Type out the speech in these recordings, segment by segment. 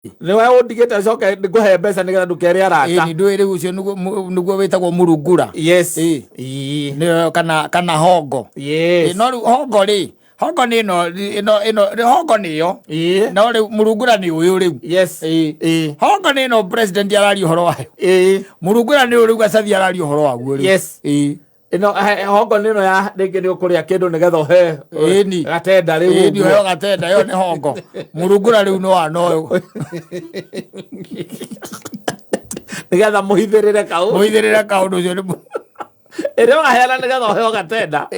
Nĩwe ũndigĩte coke ngũhe mbeca nĩgetha ndũkere arata. Ĩni, ndũĩ rĩu ũcio nĩguo wĩtagwo mũrungura. Yes. Ĩ. Nĩyo kana hongo. Yes. Ĩ, no rĩu hongo rĩ, hongo nĩ ĩno ĩno ĩno hongo nĩyo. No rĩu mũrungura nĩ ũyũ rĩu. Yes. Ĩ. Hongo nĩ ĩno president araria ũhoro wayo. Mũrungura nĩ ũyũ rĩu Gacathi araria ũhoro waguo rĩu. Yes. Ĩ. Ĩno hongo nĩ ĩno ya rĩngĩ nĩ ũkũrĩa kĩndũ nĩgetha ũhe Ĩni. gatenda rĩu Ĩni, ũguo. ũheo gatenda ĩyo nĩ hongo. Mũrungura rĩu nĩ wa no Nĩgetha mũhithĩrĩre kau. Mũhithĩrĩre kaũndũ ũcio nĩ Ĩrĩa ũraheana nĩgetha ũheo gatenda.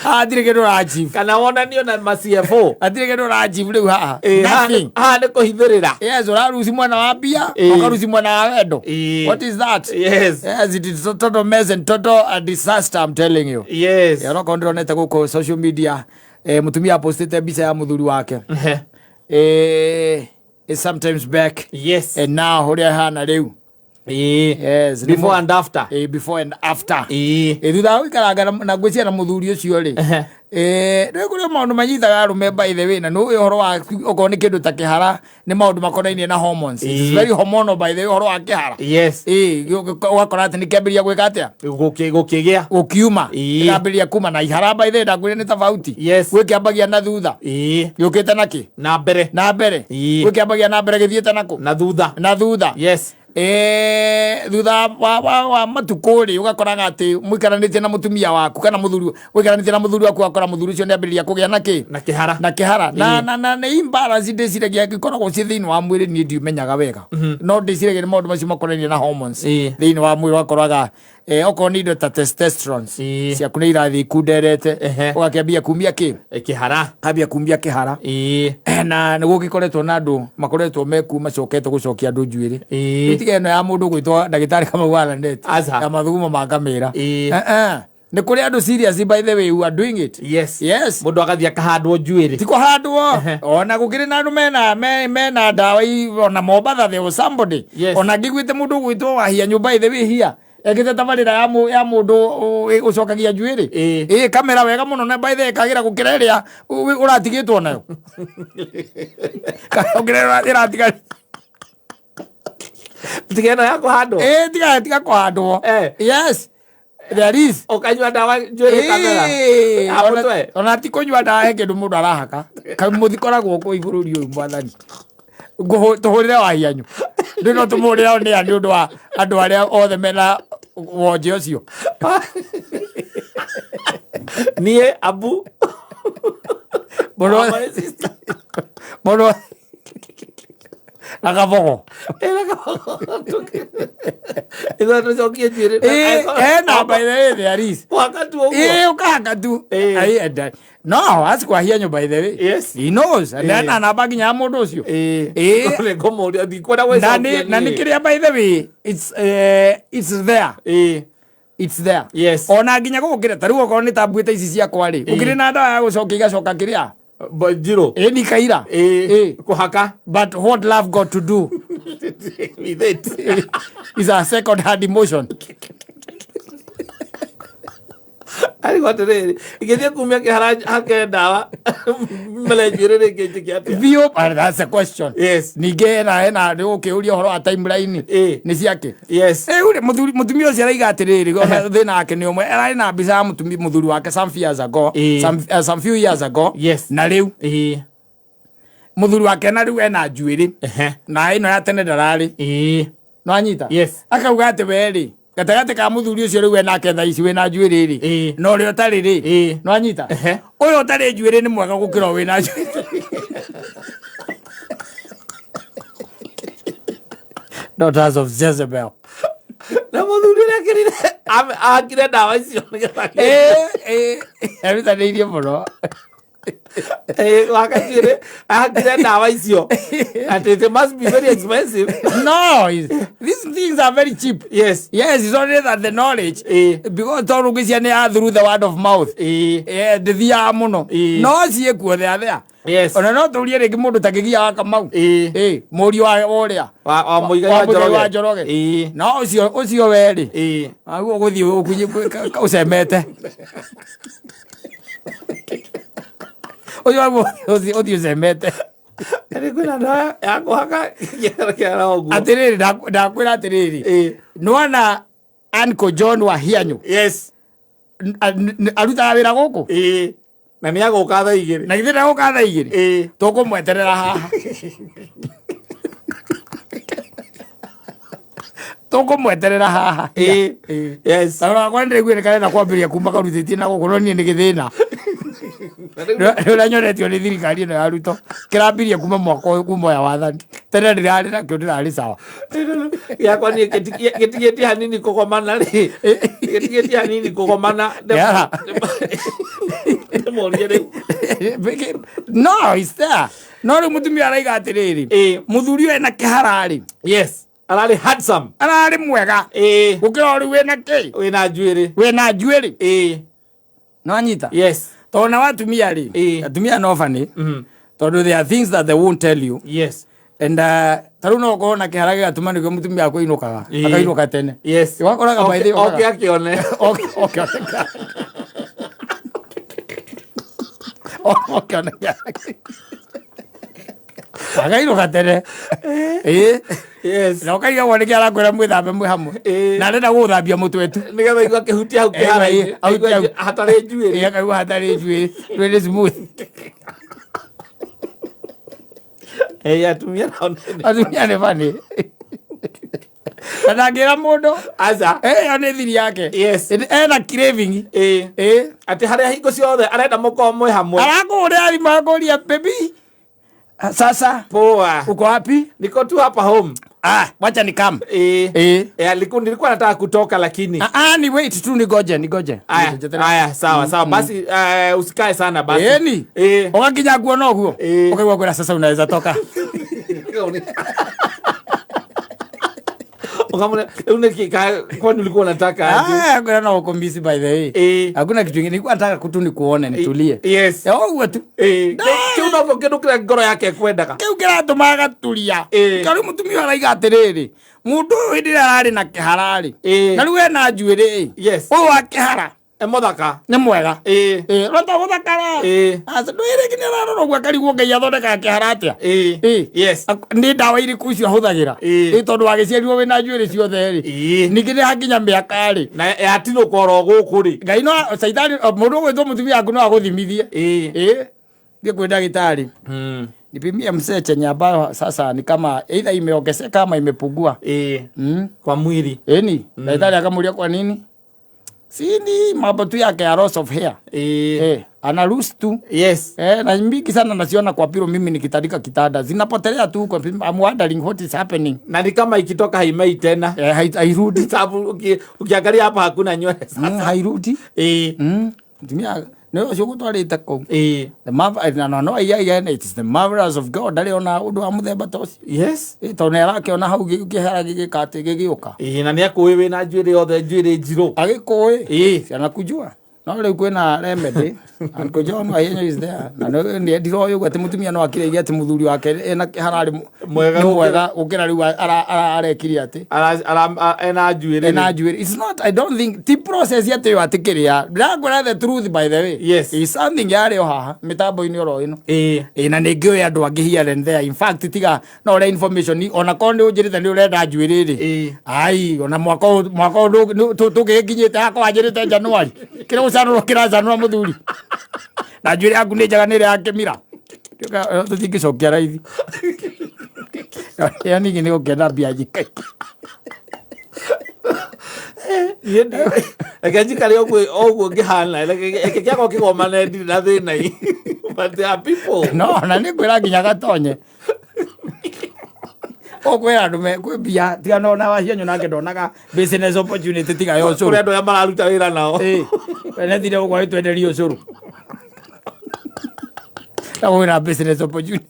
Hatirĩ kĩndũ ũrachieve. Kana wonanio na ma CFO. Hatirĩ kĩndũ ũrachieve rĩu haha. Ĩ, haha Nothing. haha nĩ kũhithĩrĩra. Yes, ũraruci mwena wa mbia, Ĩ. ũkaruci mwena wa wendo. Ĩ. What is that? Yes. Yes, it is a total mess and total a disaster, I'm telling you. Yes. Yeah, onokorwo ndĩronete gũkũ social media, mũtumia apostĩte mbica ya mũthuri wake. Sometimes back. Yes. And now ũrĩa hana rĩu. Yes, nĩ Before and after. Before and after. Thutha wa gũikaranga na ngwĩciria na mũthuri ũcio rĩ. Rĩu kũrĩ maũndũ manyitaga arũme by the way, na nĩ ũĩ ũhoro wa okorwo nĩ kĩndũ ta kĩhara nĩ maũndũ makonainie na hormones. It is very hormonal by the way ũhoro wa kĩhara. Yes. Ũgakora atĩ nĩ kĩambĩrĩria gwĩka atĩa? Gũkĩgĩa. Gũkiuma. Gĩkambĩrĩria kuma na ihara by the way ndakwĩrire nĩ tofauti. Yes. Gwĩ kĩambagia na thutha. Gĩũkĩte na kĩ? Na mbere. Na mbere. Gwĩ kĩambagia na mbere gĩthiĩte na kũ? Na thutha. Na thutha. Yes. Thutha wa matukũ rĩ, ũgakoraga atĩ mũikaranĩtie na mũtumia waku kana mũthuri, ũikaranĩtie na mũthuri waku ũgakora mũthuri ũcio nĩ ambĩrĩria kũgĩa na kĩ? Na kĩhara. Na kĩhara. Na nĩ imbalance ndĩciragia ĩkoragwo ciĩ thĩinĩ wa mwĩrĩ, niĩ ndiũmenyaga wega. No ndĩciragia nĩ maũndũ macio makonainie na hormones. Thĩinĩ wa mwĩrĩ ũgakoraga okorwo nĩ indo ta testosterone ciaku nĩ irathiĩ ikunderete, ũgakĩambia kumia kĩ? Kĩhara. Ambia kumia kĩhara. Na nĩ gũgĩkoretwo na andũ makoretwo mekuo macokete gũcokia andũ njuĩrĩ. Rĩu tiga ĩno ya mũndũ gwĩtwo ndagĩtarĩ Kamau wa Lanet, Aca. ya mathugumo ma ngamĩra. Nĩ kũrĩ andũ serious by the way who are doing it. Yes. Yes. Mũndũ agathiĩ akahandwo njuĩrĩ. Ti kũhandwo. Ona gũkĩrĩ na andũ mena ndawa ona Mombatha there was somebody. Yes. Ona ngĩiguĩte mũndũ ũgwĩtwo Wahia nyũmba ĩthĩ wĩ hia. Ekĩte tabarĩra ya mũndũ ũcokagia njuĩrĩ. Kamera wega mũno na by the way ĩkagĩra gũkĩra ĩrĩa ũratigĩtwo nayo. Gũkĩra ĩrĩa ĩratigarĩte. Tiga ĩno ya kũhandwo. Tiga kũhandwo. Yes. There is. Ũkanyua ndawa njuĩrĩ kamera. Ya mũtwe. Ona ti kũnyua ndawa he kĩndũ mũndũ arahaka. Kamũthi koragwo kũu bũrũri ũyũ mwathani. Tũhũrĩre Wahianyu. Rĩu no tũmũhũrĩre o nĩa nĩ ũndũ wa andũ arĩa othe mena wonje ũcio. Niĩ Abu. Mũno. My sister. Mũno. Na Kabogo. Ithuĩ tũcokie njuĩrĩ. Ena by the way there is. Kũhaka tu ũguo. Ũkahaka tu. Ai, and, no, ask Wahianyu by the way. Yes. He knows. And then anamba nginya ya mũndũ ũcio. Nĩ ngũmũria, ndikwenda Na gwĩcokia na nĩ niĩ. kĩrĩa by the way, it's there. It's there. Yes. Ona nginya gũkĩra ta rĩu okorwo nĩ ta mbuĩta ici ciakwa rĩ, ũkĩrĩ na ndawa ya gũcokia igacoka kĩrĩa? Njirũ. Nĩ kaira. Kũhaka. But what love got to do with it is a second hand emotion. Arigwo atĩrĩrĩ, ingĩthiĩ kumia kĩhara hake ndawa mere njuĩrĩ rĩngĩ njĩke atĩa? Biũ, but that's a question. Yes. Ningĩ hena nĩ gũkĩũria ũhoro wa timeline. Nĩ ciake. Yes. Rĩu rĩ, mũtumia ũcio araiga atĩrĩrĩ, ona thĩna wake nĩ ũmwe. Ararĩ na mbica ya mũthuri wake some few years ago. Some few years ago. Yes. Na rĩu mũthuri wake na rĩu ena njuĩrĩ. Na ĩno ya tene ndararĩ. Nĩwanyita? Yes. Akauga atĩ we rĩ, gatagatĩ ka mũthuri ũcio rĩu enake thaa ici wĩna njuĩrĩ rĩ, na ũrĩa ũtarĩ rĩ, nĩwanyita? Ũyũ ũtarĩ njuĩrĩ nĩ mwega gũkĩra ũyũ wĩna njuĩrĩ. Daughters of Jezebel. Na mũthuri ũrĩa akĩrire, akire ndawa icio nĩgetha Erutanĩirie mũno. Wakachire akire ndawa icio. And it must be very expensive. No, these things are very cheap. Yes. Yes, it's only that the knowledge. Because tondũ ngwĩciria nĩ ya through the word of mouth. Ndĩthiaga mũno. No ciĩkuo there there. Yes. Ona no tũrie rĩngĩ mũndũ ta Kĩgia wa Kamau. Mũriũ wa ũrĩa. Wa Mũigai Wa wa Mũigai wa Njoroge. Njoroge. No ũcio we rĩ. Aguo ũgũthiĩ ũcemete. Ũcio ũthiĩ ũcemete. Nĩ kwĩna ndawa ya kũhaka kĩhara kĩhara ũguo. Atĩrĩrĩ, ndakwĩra atĩrĩrĩ, nĩwona Uncle John wa Hianyu? Yes. Arutaga wĩra gũkũ. Ĩĩ, na nĩ agũka thaa 2. Na githĩ ndagũka thaa 2? Ĩĩ. Tũkũmweterera haha, tũkũmweterera haha. Ĩĩ. Ĩĩ. Yes. Tarora wakwa, nĩndĩraigua nĩ karenda kwambĩrĩria kuma karutĩtie na gũkũ, no niĩ nĩ gĩthĩna nĩ ũrĩa nyonetio nĩ thirikari ĩno ya Ruto kĩrambirie kuma mwaka ũyũ, kuma ũya wathani. Tene ndĩrarĩ nakĩo, ndĩrarĩ sawa. Gĩakwa niĩ gĩtigĩtie hanini kũgomana rĩ, gĩtigĩtie hanini kũgomana. Yeah. Ndĩmorie rĩu. No, it's there. No rĩu mũtumia araiga atĩrĩrĩ, mũthuri ũyũ ena kĩhara rĩ, Yes, ararĩ handsome. Ararĩ mwega gũkĩra ũrĩ wĩna kĩ? Wĩna njuĩrĩ. Wĩna njuĩrĩ. No anyita. Yes. Tondũ na watumia rĩ, atumia no bani, tondũ there are things that they won't tell you. And ta rĩu no ũkorwo na kĩhara gĩgatũma nĩkĩo mũtumia akũinũkaga, akainũka tene. Wakoraga by the way Oke akĩone. Oke oke oneka. Oke oneka. Akainũka tene. Ĩĩ. Na ũkaigagwo nĩkĩ arakwĩra mwĩthambe mwĩ hamwe. Na arenda gũgũthambia mũtwe tu. Nĩgetha igua akĩhutia hau kĩhara-inĩ. Ahutie hau. Aigue hatarĩ njuĩrĩ. Ĩĩ, akaigua hatarĩ njuĩrĩ. Njuĩrĩ smooth. Ĩĩ, atumia nao Atumia nĩ bani. Na ndangĩra mũndũ. Aca. Ĩyo nĩ thiri yake. Ena craving. Ĩĩ. Atĩ harĩa hingo ciothe arenda mũkorwo mwĩ hamwe. Arakũhũrĩra thimũ akũria, "Baby, sasa Poa. uko wapi?" "Niko tu hapa home." "Ah, wacha ni come." Ĩĩ. Nilikuwa nataka kutoka lakini "Ah, ah, ni wait tu, nigoje, nigoje." Aya, aya, sawa sawa. Basi usikae sana basi. Ĩni. Ũgakinya kuona ũguo. Ũkaigua kwĩra, "Sasa unaweza toka." Ukamwona rĩu nĩkĩ kwani ulikuwa unataka aje? Ah, kwĩra no ũkũmiss by the way. "Hakuna kitu kingine, nilikuwa nataka tu nikuone nitulie." Ũguo tu. Ĩĩ. Kĩu nokĩo kĩndũ kĩrĩa ngoro yake ĩkwendaga. Kĩu kĩratũma agaturia. Rĩu mũtumia araiga atĩrĩrĩ, mũndũ ũyũ hĩndĩ ĩrĩa ararĩ na kĩhara rĩ, na rĩu ena njuĩrĩ ĩ, ũyũ wa kĩhara Nĩ mũthaka. Nĩ mwega. Rota gũthakara. Aca, ndwĩrĩ nginya ararora ũguo akarigwo Ngai athondekaga kĩhara atĩa. Nĩ ndawa irĩkũ icio ahũthagĩra? Ĩĩ, tondũ wagĩciarirwo wĩna njuĩrĩ ciothe rĩ, ningĩ nĩ hakinya mĩaka rĩ, Na yatinũka oro gũkũ rĩ. Ngai no caitani, mũndũ ũgwĩtwo mũtumia waku no agũthimithie. Ĩĩ, thiĩ kwĩ ndagĩtarĩ, "Nipimie mzee chenye ambayo sasa ni kama either imeongezeka ama imepungua." Kwa mwili. Ĩni, ndagĩtarĩ akamũria, "Kwa nini?" "Si ni mambo tu yake ya loss of hair." Ana lose tu. Na mingi sana naziona kwa pillow mimi nikitandika kitanda. Zinapotelea tu huko. I'm wondering what is happening. Na ni kama ikitoka haimei tena. Hairudi. Sababu ukiangalia hapa hakuna nywele sasa. Hairudi. Tumia nĩ ũcio gũtwarĩte kũu. The marvel, na no iya iya, it is the marvelous of God. Ndarĩ ona ũndũ wa mũthemba ta ũcio. Tondũ nĩ arakĩona hau kĩhara gĩgĩka atĩ gĩgĩũka. Ĩĩ, na nĩ akũĩ wĩna njuĩrĩ yothe, njuĩrĩ njirũ. Agĩkũĩ. Ciana kujua. No rĩu kwĩna remedy. Uncle John Wahinya is there. Na nĩ endire ũyũ ũguo atĩ mũtumia no akĩrĩire atĩ mũthuri wake ena kĩhara arĩ Mwega nĩ mwega gũkĩra rĩu arekire atĩ ena njuĩrĩ. Ena njuĩrĩ. It's not, I don't think ti process atĩ yo atĩ kĩrĩa ndĩrakwĩra the truth by the way. Is something yarĩ o haha mĩtambo-inĩ oro ĩno. Ĩĩ, na nĩ ngĩũĩ andũ angĩ here and there. In fact, tiga no ũrĩa information ona korwo nĩ ũnjĩrĩte nĩ ũrenda njuĩrĩ rĩ. Ai, ona mwaka ũyũ, mwaka ũyũ tũgĩkinyĩte hakwa wanjĩrĩte January. Kĩrĩa gũcanũra kĩracanũra mũthuri. Na njuĩrĩ yaku nĩ njega, nĩ ĩrĩa ya kĩmira. Tũtingĩcokia raithi. Ĩyo ningĩ nĩ gũkĩenda mbia nyingĩ. Reke njikare ũguo ũguo ngĩhana, reke kĩakwa kĩgomane, ndirĩ na thĩna i. But there are people. No, na nĩ ngwĩra nginya gatonye. Ũkwĩra andũ me kwĩ mbia tiga no na wacianyu nake ndonaga business opportunity tiga ya ũcũrũ. Kũrĩ andũ arĩa mararuta wĩra nao. Ĩĩ. We nethire ũguo agĩtwenderia ũcũrũ. Na kwĩna business opportunity.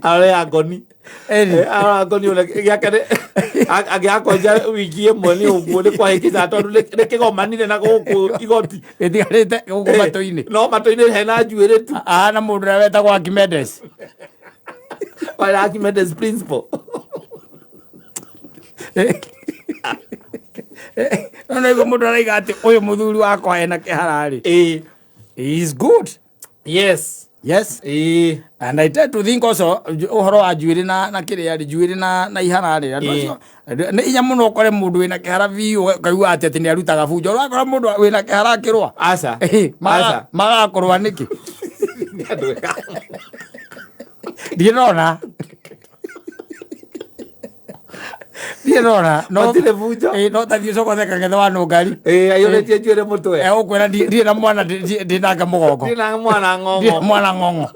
Arĩa ngoni. Ĩni. Arĩa ngoni ũrĩa gĩake angĩgakwenja wiki ĩmwe nĩ ũguo nĩ kwahĩkĩca tondũ nĩ kĩgomanire na gũkũ igoti. Gĩtigarĩte gũkũ matũ-inĩ. No matũ-inĩ hena njuĩrĩ tu. Ahana mũndũ ũrĩa wetagwo Archimedes. Wale Archimedes principle. No nĩguo mũndũ araiga atĩ ũyũ mũthuri wakwa ena kĩhara rĩ. He is good. Yes. And I tend to think also ũhoro wa njuĩrĩ na kĩrĩa rĩ, njuĩrĩ na ihara rĩ, andũ acio nĩ hinya mũno ũkore mũndũ wĩna kĩhara biũ ũkaigua atĩ nĩ arutaga bunjo. Ũrakora mũndũ wĩna kĩhara akĩrũa? Aca. Aca. Magaga kũrũa nĩkĩ? Nĩ andũ ega. Ndirĩ ndona. Ndirĩ ndona. No Matirĩ bunjo. No tathiĩ ũcokothe kang'ethe wa nũngari. Aiyũrĩtie njuĩrĩ mũtwe. Ũkwĩra ndirĩ na mwana, ndĩ nanga mũgongo. Ndirĩ na mwana. Ndirĩ ng'ong'o. Mwana ng'ong'o.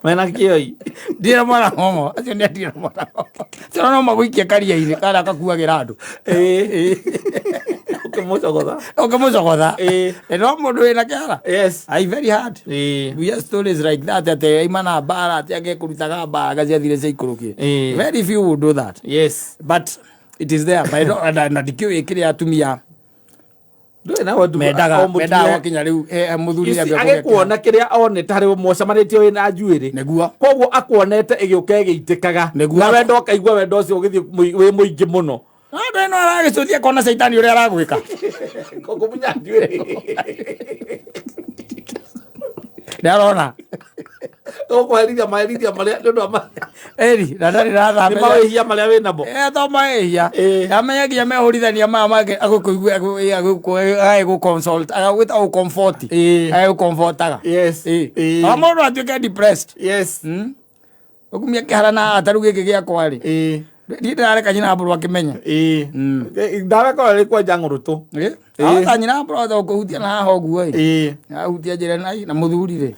Mena kĩoi. Ndirĩ na mwana ng'ong'o. Acio nĩ ndirĩ na mwana ng'ong'o. Acio no magũikie karia-inĩ karĩa kakuagĩra andũ. Ũkĩmũcogotha. Ũkĩmũcogotha. No mũndũ wĩna kĩhara. Ai, very hard. We hear stories like that atĩ aima na mbara, atĩ angĩkũrutaga mbara gaciathire ciaikũrũkire. Very few would do that. But it is there. But I don't, na ndikĩũĩ kĩrĩa atumia Ndũĩ na watu mendaga o mũtumia- mendaga gwakinya rĩu mũthuri Ici nĩambia kũgĩa kĩhara. Agĩkuona kĩrĩa onete harĩ mũcemanĩtie wĩna njuĩrĩ. Nĩguo. Koguo akuonete ĩgĩũka ĩgĩitĩkaga. Nĩguo. Na wendo ũkaigua wendo ũcio ũgĩthiĩ wĩ mũingĩ mũno. Andũ ĩno aragĩcũthia kona caitani ũrĩa aragwĩka. Kũmunya njuĩrĩ. Nĩ arona. Ũkũherithia maherithia marĩa nĩ ũndũ wa ĩri na ndarĩ nĩ rathambia. mawĩhia marĩa wĩ namo. To mahĩhia. Amenya nginya mehũrithania maya mangĩ agũkũigua agĩgũ consult, agagwĩta gũ comfort. Agĩgũ comfortaga. O mũndũ atuĩke depressed. Ũkumia kĩhara na ataru gĩkĩ gĩakwa rĩ, niĩ ndĩrareka nyina mbũrũ akĩmenya. Ndawe korwo rĩ kwenja ng'ũrũtũ. Ahota nyina mbũrũ ahota gũkũhutia na haha ũguo ĩ. Ahutia njĩra na mũthuri rĩ.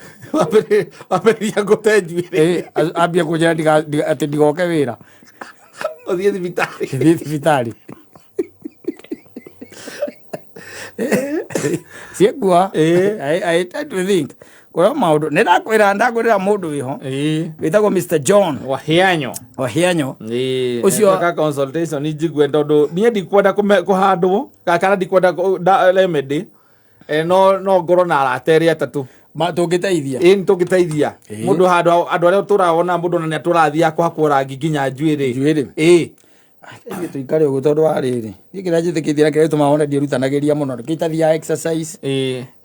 Wambĩrĩria gũte njuĩrĩ. Ambie kũnjĩra atĩ ndigoke wĩra. Ũthiĩ thibitarĩ. Thiĩ thibitarĩ ciĩkuo. I tend to think kũrĩ maũndũ nĩ ndakwĩrĩra mũndũ wĩho wĩtagwo Mr John. Wahianyo. Wahianyo. Ũcio ka consultation njigue tondũ niĩ ndikwenda kũhandwo kana ndikwenda remedy. No ngorwo na arata erĩ atatũ. Tũngĩteithia. Ĩ, nĩ tũngĩteithia mũndũ handũ andũ arĩa tũraga ona mũndũ ona nĩ atũrathiaga kũhakwo rangi nginya njuĩrĩ. Njuĩrĩ. Ithuĩ tũikare ũguo tondũ wa rĩrĩ, niĩ kĩrĩa njĩtĩkĩtie na kĩrĩa gĩtũmaga wone ndiĩrutanagĩria mũno nĩkĩo itathiaga exercise,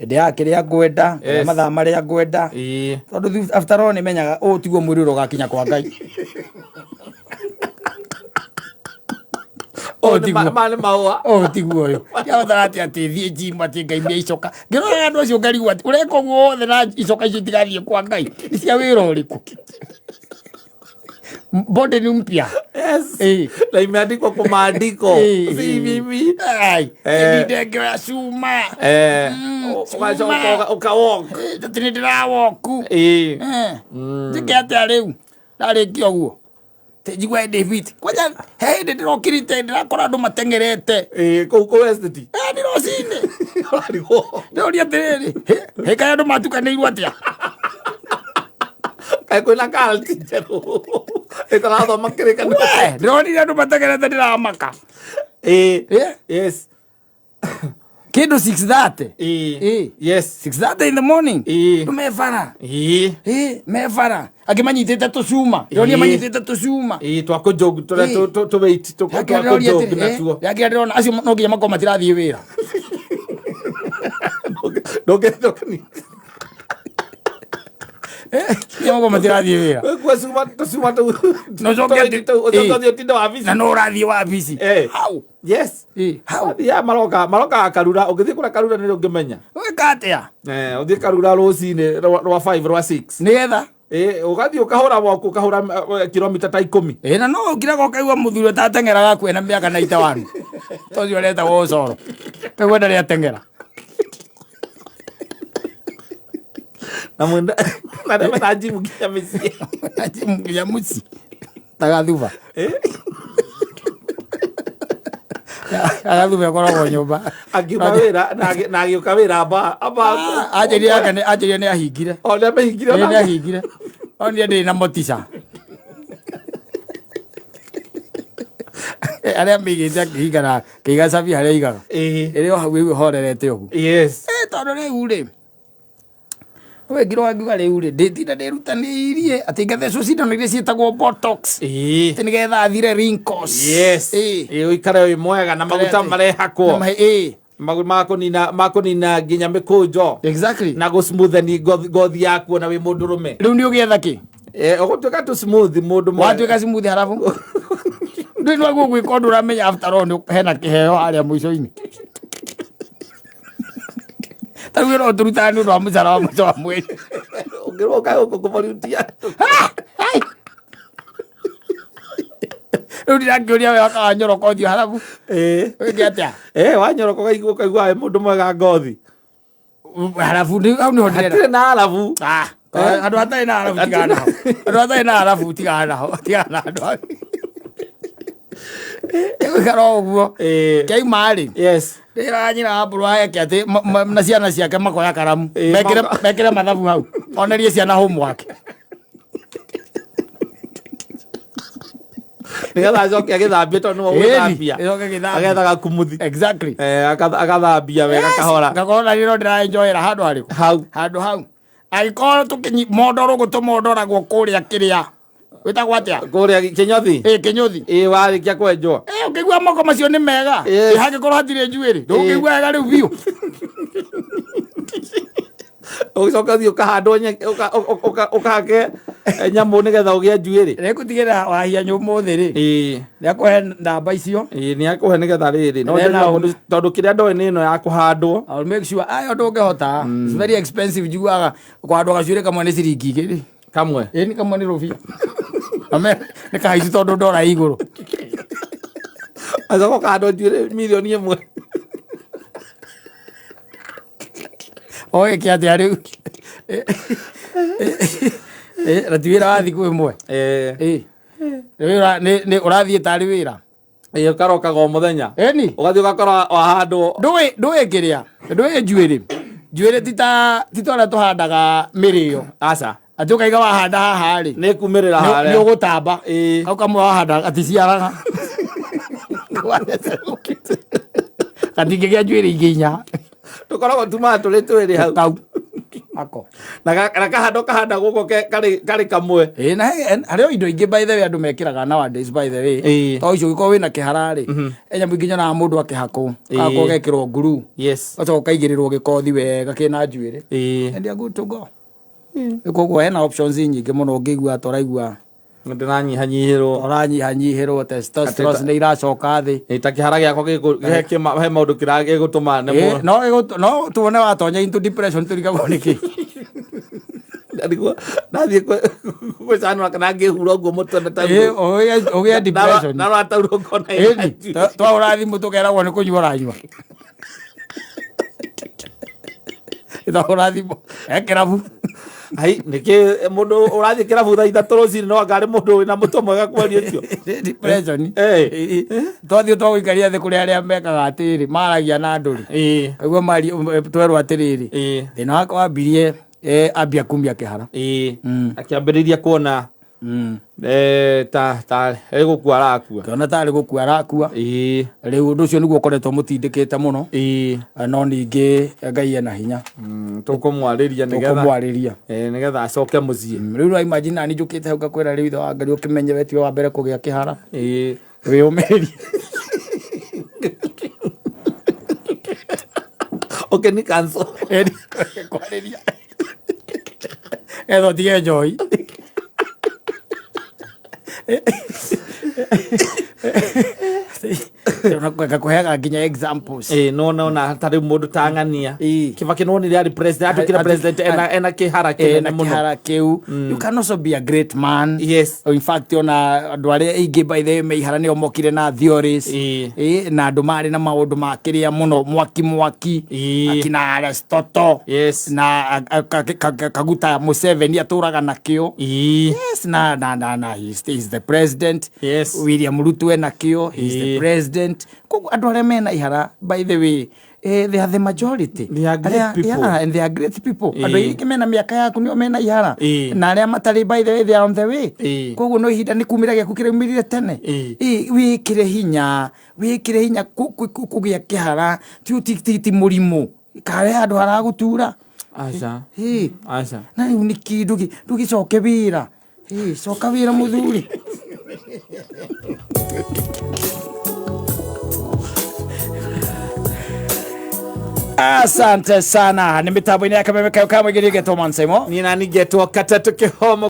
ndĩaga kĩrĩa ngwenda, kĩrĩa mathaa marĩa ngwenda, tondũ after all nĩmenyaga ũũ tiguo mwĩrĩ ũrĩa ũgakinya kwa Ngai. Ũũ tiguo. Ma nĩ mahũa. Ũũ tiguo ũyũ ndiabatara atĩ thiĩ gym atĩ ngaimia icoka. Ngĩrora andũ acio ngarigwo atĩ ũreka ũguo wothe na icoka icio itigathiĩ kwa Ngai nĩ cia wĩra ũrĩkũ? Body ni mpya. Na imeandikwa kwa maandiko, si mimi. Ai, ndingĩoya cuma. Ũgacoka ũkawalk. Atĩ nĩ ndĩrawoku. Njĩke atĩa rĩu ndarĩkia ũguo? Njigua ndĩ fit. Kwanja he hĩndĩ ndĩrokirite ndĩrakora andũ mateng'erete. Kũu estate. Nĩ rũcinĩ. Ũrarigwo. Ndĩroria atĩrĩrĩ, hĩ kaĩ andũ matukanĩirwo atĩa? Kaĩ kwĩna cult njerũ ĩtarathoma kĩrĩkanĩro? We, ndĩronire andũ mateng'erete ndĩramaka. Kĩndũ 6:30. 6:30 in the morning. Andũ me bara. Me bara angĩ manyitĩte tũcuma, ndĩronire manyitĩte tũcuma. Twa kũjog tũrĩa tũ weight twa kũjog natuo. Yakĩra ndĩrona acio no nginya makorwo matirathiĩ wĩra. Ndũngĩ Nginya makorwo matirathiĩ wĩra. Wĩkua cuma tũcuma tũu. Na ũcoke Ũcoke ũthiĩ ũtinde wabici. Na no ũrathiĩ wabici. How? How? Ya maroka karura, ũngĩthiĩ kũrĩa karura nĩ ũngĩmenya. Wĩka atĩa? Ũthiĩ karura rũcinĩ rwa 5, rwa 6. Nĩgetha Ũgathiĩ ũkahũra walk, ũkahũra kilomita ta 10. Na no ũkiraga ũkaigua mũthuri ũtateng'eraga kwĩna mĩaka 91 ta ũcio ũretagwo ũcoro kaigua ndarĩ ateng'era. Na mwenda na ndeme na gym nginya mĩciĩ. Nginya mũciĩ tagathuba. Agathuba ĩkoragwo nyũmba. Akiuma wĩra na agĩũka wĩra amba Anjĩrire anga anjĩrire nĩ ahingire. O nĩ amĩhingire. Ĩ, nĩ Onake. ahingire, onire ndĩrĩ na motica arĩa mĩigĩte akĩhinga na akĩiga cabi harĩa aigaga. Ĩrĩ o hau rĩu ĩhorerete ũguo. Tondũ rĩu rĩ wengirwo wangiuga rĩu rĩ ndĩtinda ndĩrutanĩirie atĩ ngathecwo cindano iria ciĩtagwo botox atĩ nĩgetha athire wrinkles. Ũikare wĩ mwega na maguta marehakwo. Makũnina makũnina nginya mĩkũnjo na gũsmootheni ngothi yaku ona wĩ mũndũrũme. Rĩu nĩ ũgĩetha kĩ? Ũgũtuĩka tu smooth mũndũ mwega. Watuĩka smooth harabu ndũĩ nĩwaguo gwĩka ũndũ ũramenya after all hena kĩheo harĩa mũico-inĩ. Ta rĩu wĩra ũtũrutaga nĩ ũndũ wa mũcara wa mũico wa mweri. Ũngĩrwo ũkae gũkũ kũboriutia. Rĩu ndirakĩũria we wakawanyoroka ũthiũ harabu wĩke atĩa? Wanyoroka ũkaigua ũkaigua wĩ mũndũ mwega ngothi. Harabu hau nĩho ndĩrenda. Hatirĩ na harabu. Ah, andũ hatarĩ na harabu tigana naho. Andũ hatarĩ na harabu tigana naho. Tigana na andũ hau. Ĩgũikara o ũguo. Kĩauma rĩ. Yes. Ndĩraga nyina wa mbũrũ eke atĩ na ciana ciake makoya karamu. Mekĩre mathabu hau. Onerie ciana homework. Nĩgetha acoke agĩthambie tondũ nĩwe ũgũthambia. Ĩcoke gĩthambie. Agetha gakumuthi. Exactly. Agathambia wega kahora. Ngakorwo na niĩ no ndĩraenjoyera handũ harĩkũ? Hau. Handũ hau. Angĩkorwo tũkĩnyi mondoro ũguo tũmondoragwo kũrĩa kĩrĩa. Wĩtagwo atĩa? Kũrĩa kĩnyothi? Ĩ kĩnyũthi. Ĩ warĩkia kwenjwo. Ĩ ũkĩigua moko macio nĩ mega. Yes. Ĩ hangĩkorwo hatirĩ njuĩrĩ. Ndũngĩigua wega rĩu biũ. Ũgĩcoka ũthiĩ ũkahandwo ũkahake nyamũ nĩgetha ũgĩe njuĩrĩ. Nĩngũtigĩrĩra wahia ũmũthĩ rĩ. Nĩakũhe namba icio. Ĩ nĩakũhe nĩgetha rĩrĩ. No Then I'll tondũ kĩrĩa ndoĩ nĩ ĩno ya kũhandwo. I'll make sure ayo ndũngĩhota. It's very expensive njiguaga kũhandwo gacuĩrĩ kamwe nĩ ciringi igĩrĩ. Kamwe? Ĩ nĩ kamwe nĩ rũbia. Ame nĩ kahaicu tondũ ndora igũrũ. Acoka ũkahandwo njuĩrĩ mirioni ĩmwe. Oĩ kĩ atĩa rĩu? Na ti wĩra wa thikũ ĩmwe. Nĩ ũrathiĩ tarĩ wĩra. Ĩ ũkarokaga o mũthenya. Ĩni. Ũgathiĩ ũgakora wahandwo. Ndũĩ kĩrĩa. Ndũĩ njuĩrĩ. Njuĩrĩ ti ta ũrĩa tũhandaga mĩrĩo. Aca. Atĩ ũkaiga wahanda haha rĩ. Nĩ kumĩrĩra harĩa. Nĩ ũgũtamba. Kau kamwe wahanda gaticiaraga. Gatingĩgĩa njuĩrĩ ingĩ inya. Tũkoragwo tumaga tũrĩ twĩrĩ hau. Kau. Ako. Na kahandwo kahanda gũkũ karĩ kamwe. Ĩ na harĩ o indo ingĩ by the way andũ mekĩraga nowadays by the way. To icio ũngĩkorwo wĩna kĩhara rĩ. He nyamũ ingĩ nyonaga mũndũ akĩhakwo. Gagakorwo gekĩrwo nguru. Yes. Gacoka ũkaigĩrĩrwo gĩkothi wega kĩna njuĩrĩ. And you are good to go. Koguo hena options nyingĩ mũno ũngĩigua ta ũraigua ndĩranyihanyihĩrwo. Ũranyihanyihĩrwo testosterone nĩ iracoka thĩ. Ĩ ta kĩhara gĩakwa he maũndũ gĩgũtũma nemwo. No tuone watonya into depression tũrigagwo nĩkĩ. Ndarigwo ndathiĩ gwĩcanũra kana ngĩhura ũguo mũtwe na Ũgĩe depression. Narwataurwo ngona ĩna njuĩrĩ. Twahũra thimũ tũkeragwo nĩ kũnyua ũranyua. Twahũra thimũ he kĩrabu. Ai, nĩkĩ mũndũ ũrathiĩ kĩrabu thaa ithatũ rũcinĩ no anga arĩ mũndũ wĩna mũtwe mwega kweli ũcio? Depression. Twathiĩ twagũikaria thĩ kũrĩ arĩa mekaga atĩrĩrĩ, maragia na andũ rĩ. Kaigua maria twerwo atĩrĩrĩ, thĩna wakwa wambirie ambia kumia kĩhara. Akĩambĩrĩria kuona ta gũkua arakua. Kĩona tarĩ gũkua arakua. Rĩu ũndũ ũcio nĩguo ũkoretwo mũtindĩkĩte mũno. No ningĩ Ngai ena hinya. Tũkũmwarĩria nĩgetha Tũkũmwarĩria. Nĩgetha acoke mũciĩ. Rĩu no imagine nani njũkĩte hau ngakwĩra rĩu ithe wa Ngai ũkĩmenye we tiwe wa mbere kũgĩa kĩhara. Wĩyũmĩrĩrie. Okay, ni cancel. Kwarĩria. Etha ũtige njohi. Ngakũheaga nginya examples. No no na ta rĩu mũndũ ta ng'ania. Kibaki nĩwonire arĩ president, atuĩkire president ena kĩhara kĩnene Ena mũno. kĩhara kĩu. You can also be a great man. Yes. In fact ona andũ arĩa aingĩ by the way me ihara nĩo mokire na theories. Na andũ marĩ na maũndũ ma kĩrĩa mũno mwaki mwaki. Akina Aristotle. Yes. Na Kaguta Museveni atũraga nakĩo. Yes, na na na na he is the president. Yes. William Ruto ena kĩo, he is the president. Koguo andũ arĩa mena ihara by the way they are the majority. They are great people. Yeah, and they are great people. Andũ aingĩ mena mĩaka yaku nĩo mena ihara. Na arĩa matarĩ by the way they are on the way. Koguo no ihinda nĩ kumĩra gĩaku kĩraumĩrire tene. Wĩkĩre hinya, wĩkĩre hinya kũgĩa kĩhara ti mũrimũ. Kare handũ haragũtura. Aca. Aca. Na rĩu nĩkĩ ndũgĩcoke wĩra. Coka wĩra mũthuri. Asante sana. Nĩ mĩtambo-inĩ ya kameme kayo ka mũingĩ, ngetwo Mansaimo. Niĩ nani ngetwo Katatũ Kĩhomo.